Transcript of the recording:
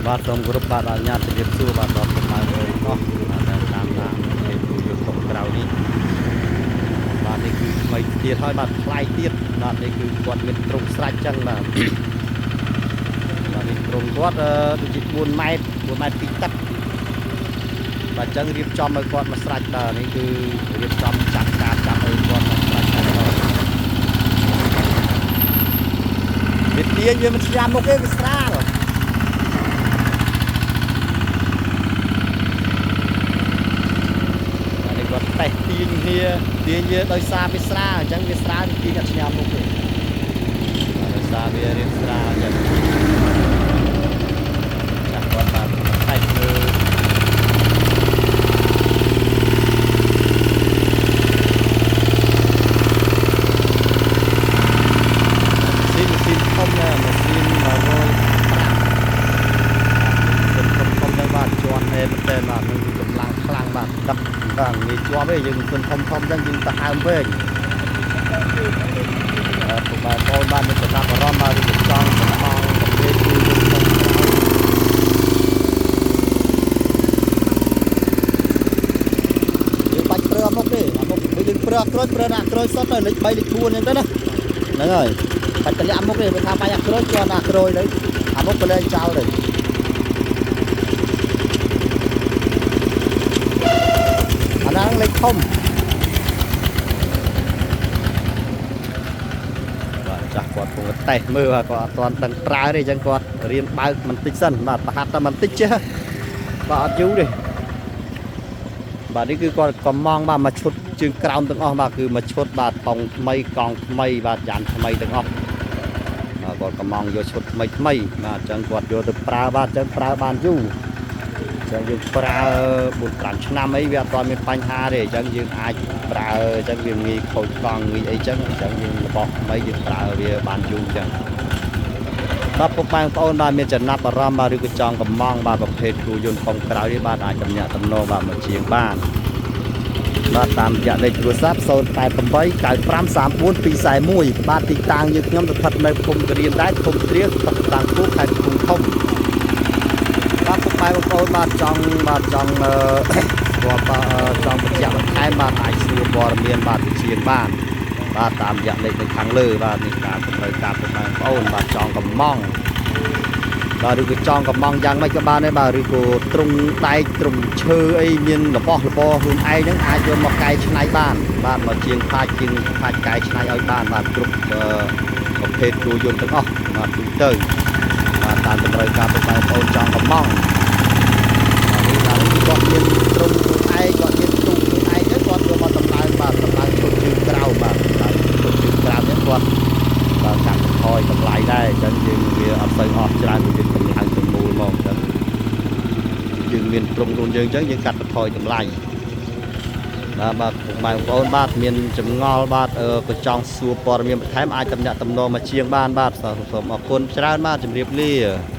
បាទសូមគោរពបាទអនុញ្ញាតជម្រាបសួរបាទដល់ពុកម៉ែបងប្អូនអស់បាទដែលតាមដានភេទទូយកតុក្រៅនេះបាទនេះគឺថ្មីទៀតហើយបាទថ្លៃទៀតបាទនេះគឺគាត់មានទ្រង់ស្រាច់ចឹងបាទបាទនេះទ្រង់គាត់ដូចជា4ម៉ែត្រ4ម៉ែត្រ2ទឹកបាទអញ្ចឹងរៀបចំឲ្យគាត់មកស្រាច់បាទនេះគឺរៀបចំចាប់ការចាប់ឲ្យគាត់មកស្រាច់តែម្ដងវាទាញវាមិនស្ញាំមុខទេវាស្រាល បាទនេះគាត់តេស្តទាញគ្នាទាញវាដោយសារវាស្រាលអញ្ចឹងវាស្រាលវាទាញអត់ឆ្ញាំមុខទេបាទដោយសារវារៀងស្រាលអញ្ចឹងចាស់គាត់បាទតេស្តលើ ស៊ីនម៉ាស៊ីនធំណាស់ម៉ាស៊ីន155ម៉ាស៊ីនធំធំដែរបាទជាន់អេមែនតើបាទនឹងកម្លាំងខ្លាំងបាទដឹកបាទងាយជាប់ទេយើងម៉ាស៊ីនធំធំអញ្ចឹងយើងទៅហើមពេកបាទពុកម៉ែបងប្អូនបាទមានចំណាប់អារម្មណ៍បាទឬក៏ចង់កំងប្រភេទគឺយើងធំក្រោយយើងបាច់ប្រើអត់មុខទេអាមុខពេលយើងប្រើអត់ក្រូចប្រើដាក់ក្រូចសុទ្ធទៅលេខ3លេខ4អញ្ចឹងទៅណាហ្នឹងហើយបាច់តម្លាក់មុខទេបើថាបាច់អាក្រូចជាន់អាក្រូចទៅអាមុខក៏លែងចោលទៅអាហ្នឹងលេខធំបាទចាស់គាត់ពងតេស្តមើលបាទគាត់អត់ទាន់ដឹងប្រើទេអញ្ចឹងគាត់រៀនបើកបន្តិចសិនបាទប្រហាត់តែបន្តិចចេះបាទអត់យូរទេបាទនេះគឺគាត់កំងបាទមកឈុតជើងក្រោមទាំងអស់បាទគឺមកឈុតបាទប៉ងថ្មីកង់ថ្មីបាទយ៉ានថ្មីទាំងអស់បាទគាត់កំងយកឈុតថ្មីថ្មីបាទអញ្ចឹងគាត់យកទៅប្រើបាទអញ្ចឹងប្រើបានយូរអញ្ចឹងយើងប្រើ4 5ឆ្នាំអីវាអត់ទាន់មានបញ្ហាទេអញ្ចឹងយើងអាចប្រើអញ្ចឹងវាងាយខូចកង់ងាយអីចឹងអញ្ចឹងយើងរបស់ថ្មីយើងប្រើវាបានយូរអញ្ចឹងបាទពុកម៉ែបងប្អូនបាទមានចំណាប់អារម្មណ៍បាទឬក៏ចង់កំងបាទប្រភេទគ្រូយន្តប៉ុងក្រោយនេះបាទអាចតំណាក់តំណងបាទមកជាងបានបាទតាមរយៈលេខទូរស័ព្ទ088 9534 241បាទទីតាំងយើងខ្ញុំស្ថិតនៅភូមិករៀនដែរឃុំត្រៀងស្រុកតាំងគូខេត្តកំពង់ធំបាទពុកម៉ែបងប្អូនបាទចង់បាទចង់អឺ គាត់បាទចង់បញ្ជាក់បន្ថែមបាទអាចសួរព័ត៌មានបាទវិជាងបានបាទតាមរយៈលេខនៅខាងលើបាទនេះការតម្រូវការពុកម៉ែបងប្អូនបាទចង់កំងបាទឬក៏ចង់កំងយ៉ាងម៉េចក៏បានដែរបាទឬក៏ទ្រុងដែកទ្រុងឈើអីមានរបស់របរខ្លួនឯងហ្នឹងអាចយកមកកែច្នៃបានបាទមកជាងផាច់ជាងផាច់កែច្នៃឲ្យបានបាទគ្រប់ប្រភេទគ្រូយន្តទាំងអស់បាទទូទៅបាទតាមតម្រូវការពុកម៉ែបងប្អូនចង់កំងបាទនេះបាទនេះគាត់មានទ្រុងខ្លួនឯងគាត់មានទូខ្លួនឯងទៅគាត់យកមកតម្លើងបាទតម្លើងឈុតជើងក្រោមបាទតម្លើងឈុតជើងក្រោមហ្នឹងគាត់បាទកាត់បន្ថយតម្លៃដែរអញ្ចឹងយើងវាអត់សូវអស់ច្រើនដូចយើងតម្លើងទាំងមូលមកអញ្ចឹងយើងមានទ្រុងខ្លួនយើងអញ្ចឹងយើងកាត់បន្ថយតម្លៃបាទបាទពុកម៉ែបងប្អូនបាទមានចម្ងល់បាទក៏ចង់សួរព័ត៌មានបន្ថែមអាចតំណាក់តំណងមកជាងបានបាទសូមអរគុណច្រើនបាទជម្រាបលា។